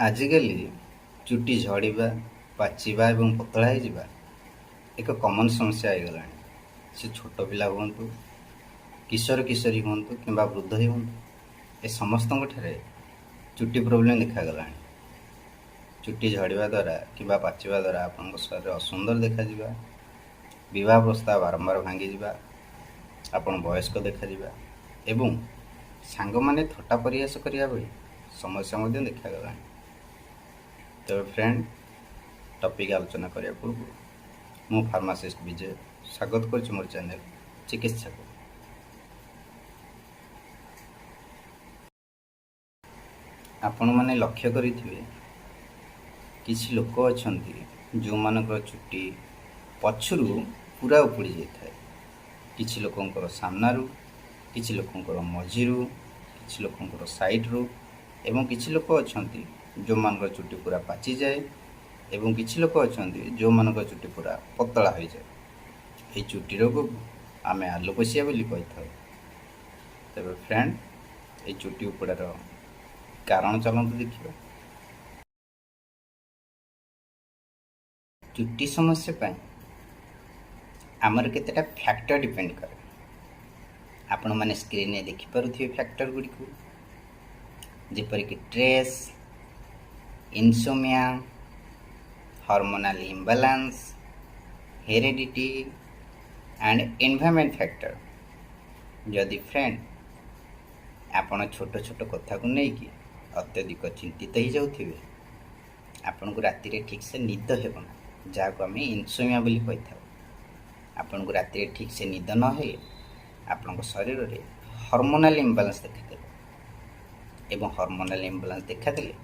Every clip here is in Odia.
ଆଜିକାଲି ଚୁଟି ଝଡ଼ିବା, ପାଚିବା ଏବଂ ପତଳା ହେଇଯିବା ଏକ କମନ୍ ସମସ୍ୟା ହେଇଗଲାଣି। ସେ ଛୋଟ ପିଲା ହୁଅନ୍ତୁ, କିଶୋର କିଶୋରୀ ହୁଅନ୍ତୁ କିମ୍ବା ବୃଦ୍ଧ ହୁଅନ୍ତୁ, ଏ ସମସ୍ତଙ୍କ ଠାରେ ଚୁଟି ପ୍ରୋବ୍ଲେମ୍ ଦେଖାଗଲାଣି। ଚୁଟି ଝଡ଼ିବା ଦ୍ୱାରା କିମ୍ବା ପାଚିବା ଦ୍ୱାରା ଆପଣଙ୍କ ଶରୀର ଅସୁନ୍ଦର ଦେଖାଯିବା, ବିବାହ ପ୍ରସ୍ତାବ ବାରମ୍ବାର ଭାଙ୍ଗିଯିବା, ଆପଣ ବୟସ୍କ ଦେଖାଯିବା ଏବଂ ସାଙ୍ଗମାନେ ଥଟ୍ଟା ପରିହାସ କରିବା ଭଳି ସମସ୍ୟା ମଧ୍ୟ ଦେଖାଗଲାଣି। ତେବେ ଫ୍ରେଣ୍ଡ, ଟପିକ୍ ଆଲୋଚନା କରିବା ପୂର୍ବରୁ ମୁଁ ଫାର୍ମାସିଷ୍ଟ ବିଜୟ ସ୍ୱାଗତ କରୁଛି ମୋର ଚ୍ୟାନେଲ ଚିକିତ୍ସାକୁ। ଆପଣମାନେ ଲକ୍ଷ୍ୟ କରିଥିବେ, କିଛି ଲୋକ ଅଛନ୍ତି ଯେଉଁମାନଙ୍କର ଚୁଟି ପଛରୁ ପୁରା ଉପୁଡ଼ି ଯାଇଥାଏ, କିଛି ଲୋକଙ୍କର ସାମ୍ନାରୁ, କିଛି ଲୋକଙ୍କର ମଝିରୁ, କିଛି ଲୋକଙ୍କର ସାଇଡ଼ରୁ ଏବଂ କିଛି ଲୋକ ଅଛନ୍ତି ଯେଉଁମାନଙ୍କର ଚୁଟି ପୁରା ପାଚିଯାଏ ଏବଂ କିଛି ଲୋକ ଅଛନ୍ତି ଯେଉଁମାନଙ୍କର ଚୁଟି ପୁରା ପତଳା ହୋଇଯାଏ। ଏହି ଚୁଟି ରୋଗକୁ ଆମେ ଆଲୋପେସିଆ ବୋଲି କହିଥାଉ। ତେବେ ଫ୍ରେଣ୍ଡ, ଏହି ଚୁଟି ଉପୁଡ଼ାର କାରଣ ଚାଲନ୍ତୁ ଦେଖିବା। ଚୁଟି ସମସ୍ୟା ପାଇଁ ଆମର କେତେଟା ଫ୍ୟାକ୍ଟର ଡିପେଣ୍ଡ କରେ। ଆପଣମାନେ ସ୍କ୍ରିନରେ ଦେଖିପାରୁଥିବେ ଫ୍ୟାକ୍ଟର ଗୁଡ଼ିକୁ, ଯେପରିକି stress, insomnia, hormonal imbalance, heredity and environment factor. ଯଦି ଫ୍ରେଣ୍ଡ, ଆପଣ ଛୋଟ ଛୋଟ କଥାକୁ ନେଇକି ଅତ୍ୟଧିକ ଚିନ୍ତିତ ହେଇଯାଉଥିବେ, ଆପଣଙ୍କୁ ରାତିରେ ଠିକ୍ସେ ନିଦ ହେବ ନାହିଁ, ଯାହାକୁ ଆମେ ଇନସୋମିଆ ବୋଲି କହିଥାଉ। ଆପଣଙ୍କୁ ରାତିରେ ଠିକ୍ସେ ନିଦ ନ ହେଲେ ଆପଣଙ୍କ ଶରୀରରେ ହର୍ମୋନାଲ୍ ଇମ୍ବାଲାନ୍ସ ଦେଖାଦେବ ଏବଂ ହର୍ମୋନାଲ୍ ଇମ୍ବାଲାନ୍ସ ଦେଖାଦେଲେ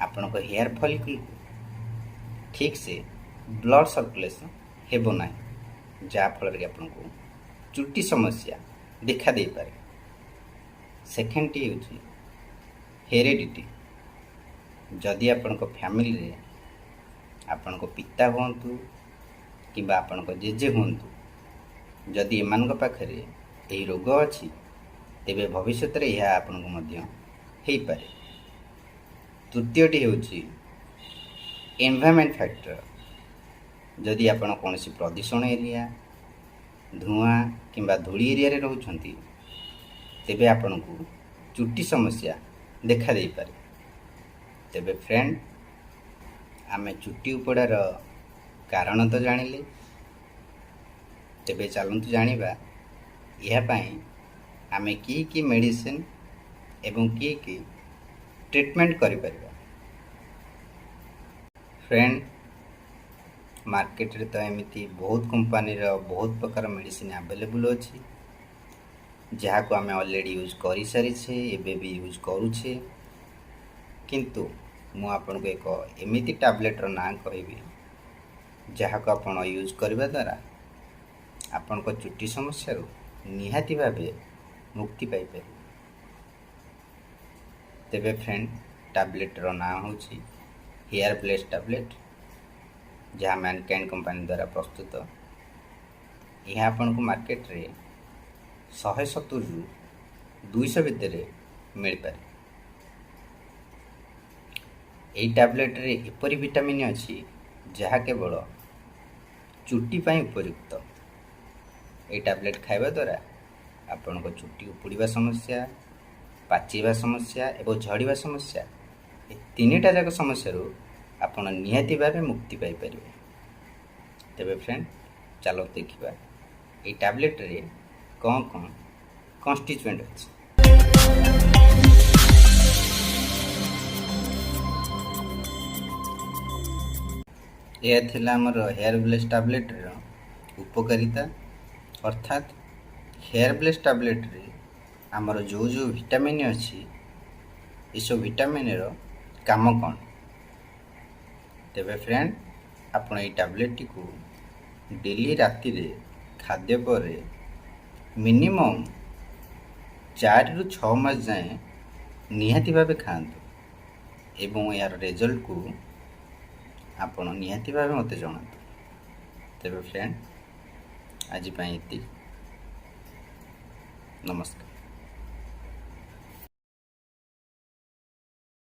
ଆପଣଙ୍କ ହେୟାର ଫଲିକଲକୁ ଠିକ୍ସେ ବ୍ଲଡ଼ ସର୍କୁଲେସନ୍ ହେବ ନାହିଁ, ଯାହାଫଳରେ କି ଆପଣଙ୍କୁ ଚୁଟି ସମସ୍ୟା ଦେଖା ଦେଇପାରେ। ସେକେଣ୍ଡଟି ହେଉଛି ହେରିଡ଼ିଟି। ଯଦି ଆପଣଙ୍କ ଫ୍ୟାମିଲିରେ ଆପଣଙ୍କ ପିତା ହୁଅନ୍ତୁ କିମ୍ବା ଆପଣଙ୍କ ଜେଜେ ହୁଅନ୍ତୁ, ଯଦି ଏମାନଙ୍କ ପାଖରେ ଏହି ରୋଗ ଅଛି, ତେବେ ଭବିଷ୍ୟତରେ ଏହା ଆପଣଙ୍କୁ ମଧ୍ୟ ହେଇପାରେ। ତୃତୀୟଟି ହେଉଛି ଏନଭାରମେଣ୍ଟ ଫ୍ୟାକ୍ଟର। ଯଦି ଆପଣ କୌଣସି ପ୍ରଦୂଷଣ ଏରିଆ, ଧୂଆଁ କିମ୍ବା ଧୂଳି ଏରିଆରେ ରହୁଛନ୍ତି, ତେବେ ଆପଣଙ୍କୁ ଚୁଟି ସମସ୍ୟା ଦେଖା ଦେଇପାରେ। ତେବେ ଫ୍ରେଣ୍ଡ, ଆମେ ଚୁଟି ଉପୁଡ଼ାର କାରଣ ତ ଜାଣିଲେ, ତେବେ ଚାଲନ୍ତୁ ଜାଣିବା ଏହା ପାଇଁ ଆମେ କି କି ମେଡ଼ିସିନ ଏବଂ କି କି ଟ୍ରିଟମେଣ୍ଟ କରିପାରିବା। ଫ୍ରେଣ୍ଡ, ମାର୍କେଟରେ ତ ଏମିତି ବହୁତ କମ୍ପାନୀର ବହୁତ ପ୍ରକାର ମେଡ଼ିସିନ ଆଭେଲେବୁଲ୍ ଅଛି, ଯାହାକୁ ଆମେ ଅଲରେଡ଼ି ୟୁଜ୍ କରିସାରିଛେ, ଏବେ ବି ୟୁଜ୍ କରୁଛେ। କିନ୍ତୁ ମୁଁ ଆପଣଙ୍କୁ ଏକ ଏମିତି ଟ୍ୟାବଲେଟ୍ର ନାଁ କହିବି, ଯାହାକୁ ଆପଣ ୟୁଜ୍ କରିବା ଦ୍ୱାରା ଆପଣଙ୍କ ଚୁଟି ସମସ୍ୟାରୁ ନିହାତି ଭାବେ ମୁକ୍ତି ପାଇପାରିବେ। ତେବେ ଫ୍ରେଣ୍ଡ, ଟ୍ୟାବଲେଟ୍ର ନାଁ ହେଉଛି ହେୟାର ବ୍ଲେସ୍ ଟ୍ୟାବଲେଟ୍, ଯାହା ମ୍ୟାନକାଇଣ୍ଡ କମ୍ପାନୀ ଦ୍ୱାରା ପ୍ରସ୍ତୁତ। ଏହା ଆପଣଙ୍କୁ ମାର୍କେଟରେ 170ରୁ 200 ଭିତରେ ମିଳିପାରେ। ଏହି ଟ୍ୟାବଲେଟ୍ରେ ଏପରି ଭିଟାମିନ୍ ଅଛି, ଯାହା କେବଳ ଚୁଟି ପାଇଁ ଉପଯୁକ୍ତ। ଏହି ଟ୍ୟାବଲେଟ୍ ଖାଇବା ଦ୍ୱାରା ଆପଣଙ୍କ ଚୁଟି ଉପୁଡ଼ିବା ସମସ୍ୟା, ପାଚିବା ସମସ୍ୟା ଏବଂ ଝଡ଼ିବା ସମସ୍ୟା, ଏ ତିନିଟା ଯାକ ସମସ୍ୟାରୁ ଆପଣ ନିହାତି ଭାବେ ମୁକ୍ତି ପାଇପାରିବେ। ତେବେ ଫ୍ରେଣ୍ଡ, ଚାଲନ୍ତୁ ଦେଖିବା ଏଇ ଟ୍ୟାବଲେଟ୍ରେ କ'ଣ କ'ଣ କନଷ୍ଟିଚୁଏଣ୍ଟ ଅଛି। ଏହା ଥିଲା ଆମର ହେୟାର ବ୍ଲେସ୍ ଟ୍ୟାବଲେଟ୍ର ଉପକାରିତା, ଅର୍ଥାତ୍ ହେୟାର ବ୍ଲେସ୍ ଟ୍ୟାବଲେଟ୍ରେ ଆମର ଯେଉଁ ଯେଉଁ ଭିଟାମିନ୍ ଅଛି, ଏସବୁ ଭିଟାମିନ୍ର କାମ କ'ଣ। ତେବେ ଫ୍ରେଣ୍ଡ, ଆପଣ ଏଇ ଟ୍ୟାବଲେଟ୍ଟିକୁ ଡେଲି ରାତିରେ ଖାଦ୍ୟ ପରେ ମିନିମମ୍ 4ରୁ 6 ମାସ ଯାଏଁ ନିହାତି ଭାବେ ଖାଆନ୍ତୁ ଏବଂ ଏହାର ରେଜଲ୍ଟକୁ ଆପଣ ନିହାତି ଭାବେ ମୋତେ ଜଣାନ୍ତୁ। ତେବେ ଫ୍ରେଣ୍ଡ, ଆଜି ପାଇଁ ଏତିକି। ନମସ୍କାର।